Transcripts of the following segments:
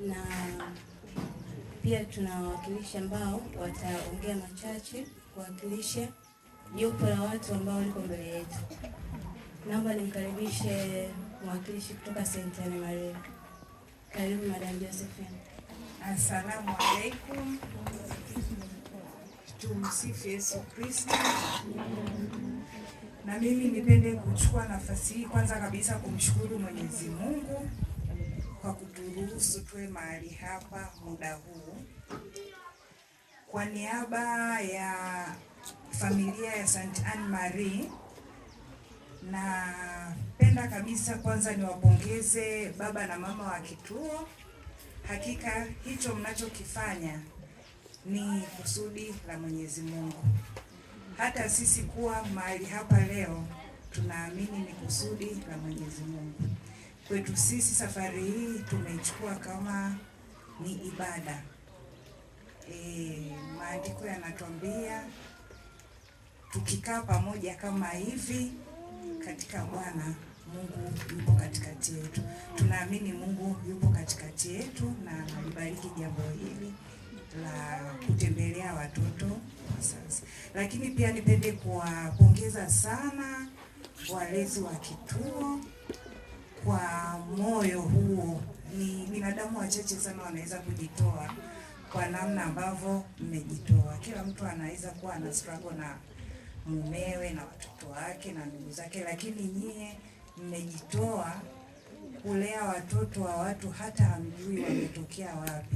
Na pia tuna wawakilishi ambao wataongea machache kuwakilisha jopo la watu ambao liko mbele yetu. Naomba nimkaribishe mwakilishi kutoka St. Anne Marie. Karibu, Madam Josephine. Asalamu alaikum. Tumsifu Yesu Kristo. Na mimi nipende kuchukua nafasi hii kwanza kabisa kumshukuru Mwenyezi Mungu kwa kuturuhusu tuwe mahali hapa muda huu. Kwa niaba ya familia ya St. Anne Marie, napenda kabisa kwanza niwapongeze baba na mama wa kituo. Hakika hicho mnachokifanya ni kusudi la Mwenyezi Mungu. Hata sisi kuwa mahali hapa leo tunaamini ni kusudi la Mwenyezi Mungu. Kwetu sisi safari hii tumeichukua kama ni ibada. Maandiko yanatuambia tukikaa pamoja kama hivi katika Bwana, Mungu yupo katikati yetu. Tunaamini Mungu yupo katikati yetu na analibariki jambo hili la kutembelea watoto wa sasa. Lakini pia nipende kuwapongeza sana walezi wa kituo kwa moyo huo. Ni binadamu wachache sana wanaweza kujitoa kwa namna ambavyo mmejitoa. Kila mtu anaweza kuwa ana struggle na mumewe na watoto wake na ndugu zake, lakini nyie mmejitoa kulea watoto wa watu hata hamjui wametokea wapi.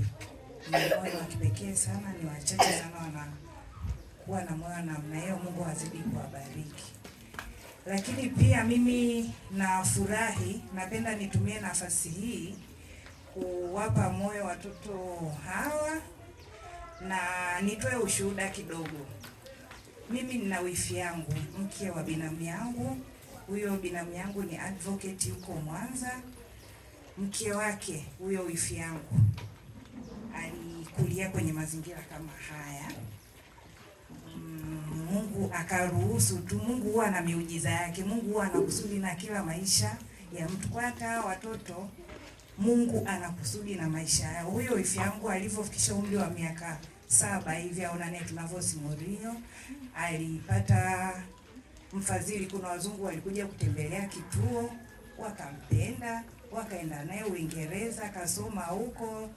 Ni moyo wa kipekee sana, ni wachache sana wanakuwa na moyo namna hiyo. Mungu azidi kuwabariki. Lakini pia mimi nafurahi, napenda nitumie nafasi hii kuwapa moyo watoto hawa na nitoe ushuhuda kidogo. Mimi nina wifi yangu, mke wa binamu yangu. Huyo binamu yangu ni advocate yuko Mwanza. Mke wake huyo wifi yangu alikulia kwenye mazingira kama haya. Mungu akaruhusu tu. Mungu huwa na miujiza yake. Mungu huwa ana kusudi na kila maisha ya mtu. Kwa hata watoto Mungu ana kusudi na maisha yao. Huyo wifi yangu alivyofikisha umri wa miaka 7 hivi au 8 tunavyosimulia, alipata mfadhili. Kuna wazungu walikuja kutembelea kituo, wakampenda, wakaenda naye Uingereza, akasoma huko.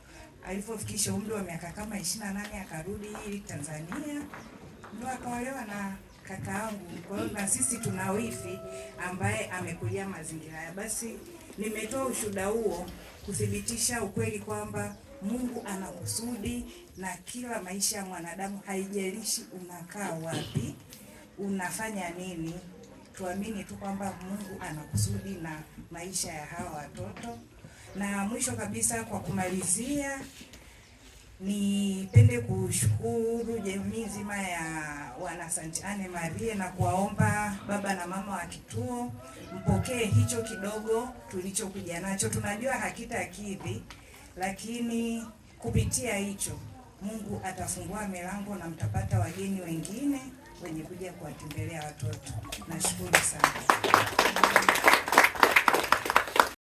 Alivyofikisha umri wa miaka kama 28 akarudi Tanzania, ndo akaolewa na kakaangu. Kwa hiyo na sisi tuna wifi ambaye amekulia mazingira haya. Basi nimetoa ushuhuda huo kuthibitisha ukweli kwamba Mungu ana kusudi na kila maisha ya mwanadamu, haijalishi unakaa wapi, unafanya nini. Tuamini tu kwamba Mungu ana kusudi na maisha ya hawa watoto. Na mwisho kabisa, kwa kumalizia, nipende kushukuru jamii nzima ya wana St. Anne Marie na kuwaomba baba na mama wa kituo mpokee hicho kidogo tulichokuja nacho. Tunajua hakitakidhi, lakini kupitia hicho Mungu atafungua milango na mtapata wageni wengine wenye kuja kuwatembelea watoto. Nashukuru sana.